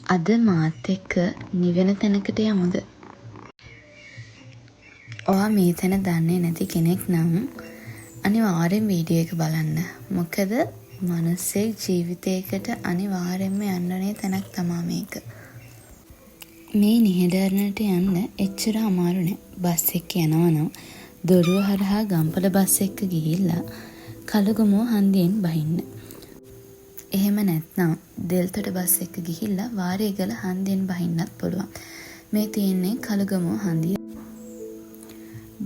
අද මාත් එක්ක නිවෙන තැනකට යමුද? ඔයා මේ තැන දන්නේ නැති කෙනෙක් නම් අනිවාර්යෙන් වීඩියෝ එක බලන්න. මොකද මනුස්සයෙක් ජීවිතේකට අනිවාර්යෙන්ම යන්න ඕනේ තැනක් තමා මේක. මේ නිහඬ අරණට යන්න එච්චර අමාරු නෑ. බස් එක්ක යනවා නම් දොරුව හරහා ගම්පොළ බස් එක්ක ගිහිල්ලා කළුගමුව හන්දියෙන් බහින්න. එහෙම නැත්නම් දෙල්තොට බස් එක්ක ගිහිල්ලා වාරියගල හන්දියෙන් බහින්නත් පුළුවන්. මේ තියෙන්නේ කළුගමුව හන්දිය.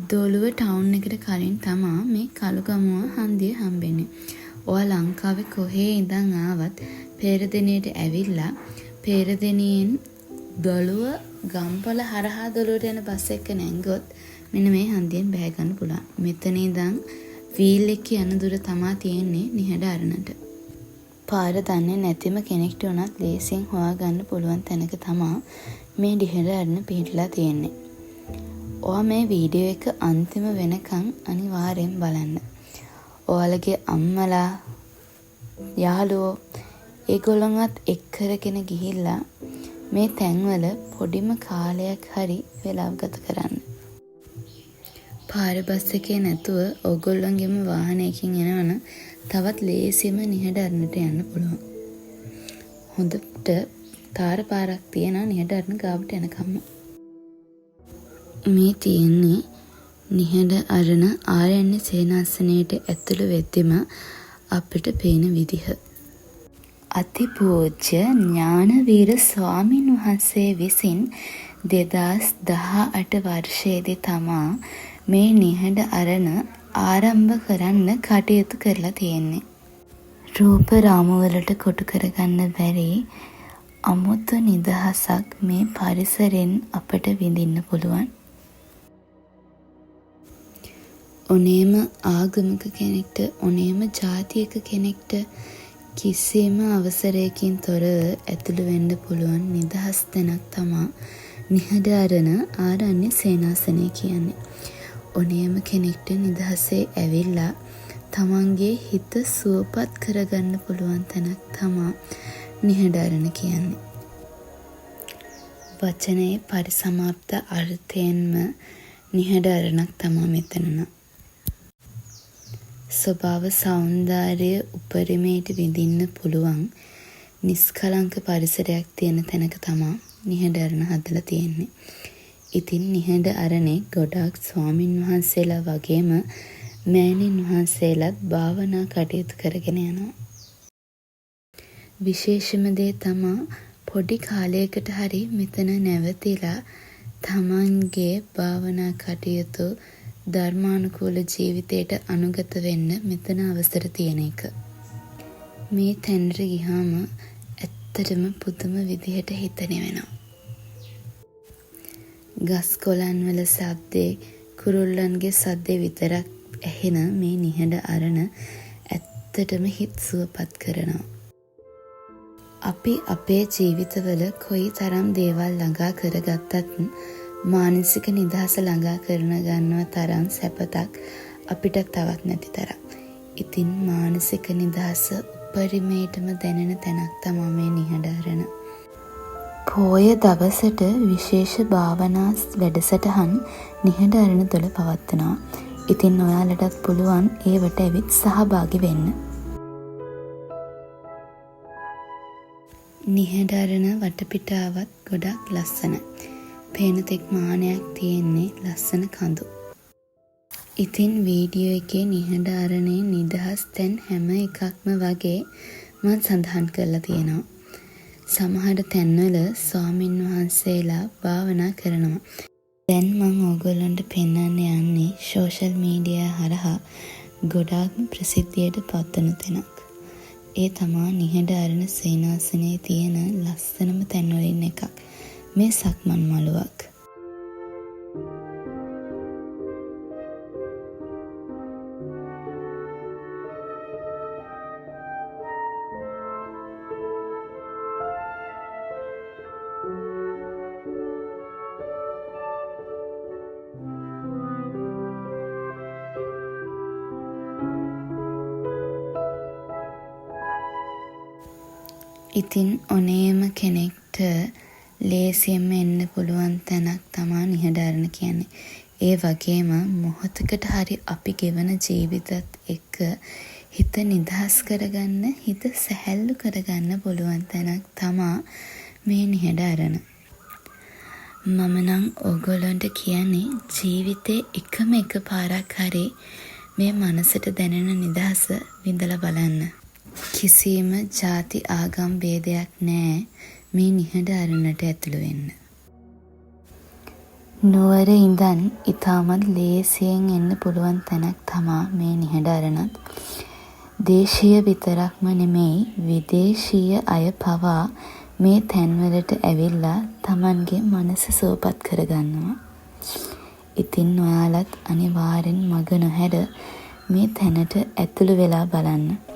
දොළුව ටවුන් එකට කලින් තමා මේ කළුගමුව හන්දිය හම්බෙන්නේ. ඔයා ලංකාවේ කොහේ ඉඳන් ආවත් පේරදෙනියට ඇවිල්ලා පේරදෙනියෙන් දොළුව ගම්පොළ හරහා දොළුවට යන බස් එක නැංගොත් මෙන්න මේ හන්දියෙන් බැහැ ගන්න පුළුවන්. මෙතන ඉඳන් වීල් එකේ යන දුර තමා තියෙන්නේ නිහඬ අරණට. පාර දන්නේ නැතිම කෙනෙක්ට වුණත් ලේසියෙන් හොයාගන්න පුළුවන් තැනක තමා මේ නිහඬ අරණ පිහිටලා තියෙන්නේ. ඔයා මේ වීඩියෝ එක අන්තිම වෙනකන් අනිවාර්යෙන් බලන්න. ඔයාලගේ අම්මලා යාළුවෝ ඒගොල්ලන්වත් එක් කරගෙන ගිහිල්ලා මේ තැන්වල පොඩිම කාලයක් හරි වෙලාව ගත කරන්න. පාර බස් එකේ නැතුව ඕගොල්ලන්ගේම වාහනයකින් එනවනම් තවත් ලේසියෙන්ම නිහඬ අරණට යන්න පුළුවන්. හොඳට තාර පාරක් තියෙනවා නිහඬ අරණ ගාවට යනකම්ම. මේ තියෙන්නේ නිහඬ අරණ ආරණ්‍ය සේනාසනයට ඇතුළු වෙද්දිම අපිට පේන විදිහ. අතිපූජ්‍ය ඥානවීර ස්වාමින් වහන්සේ විසින් 2018 වර්ෂයේදී තමා මේ නිහඬ අරණ ආරම්භ කරන්න කටයුතු කරලා තියෙන්නේ. රූප රාමු වලට කොටු කරගන්න බැරි අමුතු නිදහසක් මේ පරිසරෙන් අපට විඳින්න පුළුවන්. ඕනෑම ආගමක කෙනෙක්ට ඕනෑම ජාතියක කෙනෙක්ට කිසිම අවසරයකින් තොරව ඇතුළු වෙන්න පුළුවන් නිදහස් තැනක් තමා නිහඬ අරණ ආරණ්‍ය සේනාසනය කියන්නේ. ඕනෑම කෙනෙක්ට නිදහසේ ඇවිල්ලා තමන්ගේ හිත සුවපත් කරගන්න පුළුවන් තැනක් තමා නිහඬ අරණ කියන්නේ. වචනයේ පරිසමාප්ත අර්ථයෙන්ම නිහඬ අරණක් තමා මෙතන නම්. ස්වභාව සෞන්දර්යය උපරිමයට විඳින්න පුළුවන් නිස්කලංක පරිසරයක් තියෙන තැනක තමා නිහඬ අරණ හදලා තියෙන්නේ. ඉතින් නිහඬ අරණේ ගොඩාක් ස්වාමින් වහන්සේලා වගේම මෑණින් වහන්සේලාත් භාවනා කටයුතු කරගෙන යනවා. විශේෂම දේ තමා පොඩි කාලයකට හරි මෙතන නැවතිලා තමන්ගේ භාවනා කටයුතු ධර්මානුකූල ජීවිතයට අනුගත වෙන්න මෙතන අවසර තියෙන එක. මේ තැනට ගිහාම ඇත්තටම පුදුම විදිහට හිත නිවෙනවා. ගස් කොළන් වල සද්දේ, කුරුල්ලන්ගේ සද්දේ විතරක් ඇහෙන මේ නිහඬ අරණ ඇත්තටම හිත සුවපත් කරනවා. අපි අපේ ජීවිතවල කොයි තරම් දේවල් ළඟා කරගත්තත් මානසික නිදහස ළඟා කරන ගන්නව තරම් සැපතක් අපිට තවත් නැති තරම්. ඉතින් මානසික නිදහස උපරිමයටම දැනෙන තැනක් තමා මේ නිහඬ අරණ. පෝය දවසට විශේෂ භාවනා වැඩසටහන් නිහඬ අරණ තුළ පවත්වනවා. ඉතින් ඔයාලටත් පුළුවන් ඒවට ඇවිත් සහභාගී වෙන්න. නිහඬ අරණ වටපිටාවත් ගොඩක් ලස්සනයි. පේන තෙක් මානයක් තියෙන්නේ ලස්සන කඳු. ඉතින් වීඩියෝ එකේ නිහඬ අරණේ නිදහස් තැන් හැම එකක්ම වගේ මං සඳහන් කරලා තියෙනවා. සමහර තැන්වල ස්වාමින් වහන්සේලා භාවනා කරනවා. දැන් මං ඕගොල්ලන්ට පෙන්වන්න යන්නේ සෝෂල් මීඩියා හරහා ගොඩාක්ම ප්‍රසිද්ධියට පත්වන තැනක්. ඒ තමා නිහඬ අරණ සේනාසනයේ තියෙන ලස්සනම තැන් වලින් එකක්. මේ සක්මන් මළුවක්. ඉතින් ඕනේම කෙනෙක්ට ලේසියෙන්ම එන්න පුළුවන් තැනක් තමා නිහඬ අරණ කියන්නේ. ඒ වගේම මොහොතකට හරි අපි ගෙවන ජීවිතත් එක්ක හිත නිදහස් කරගන්න, හිත සැහැල්ලු කරගන්න පුළුවන් තැනක් තමා මේ නිහඬ අරණ. මම නම් ඕගොල්ලන්ට කියන්නේ ජීවිතේ එකම එක පාරක් හරි මේ මනසට දැනෙන නිදහස විඳලා බලන්න. කිසිම ජාති ආගම් භේදයක් නෑ මේ නිහඬ අරණට ඇතුළු වෙන්න. නුවර ඉඳන් ඉතාමත් ලේසියෙන් එන්න පුළුවන් තැනක් තමා මේ නිහඬ අරණත්. දේශීය විතරක්ම නෙමෙයි, විදේශීය අය පවා මේ තැන්වලට ඇවිල්ලා තමන්ගේ මනස සුවපත් කරගන්නවා. ඉතින් ඔයාලත් අනිවාර්යෙන් මග නොහැර මේ තැනට ඇතුළු වෙලා බලන්න.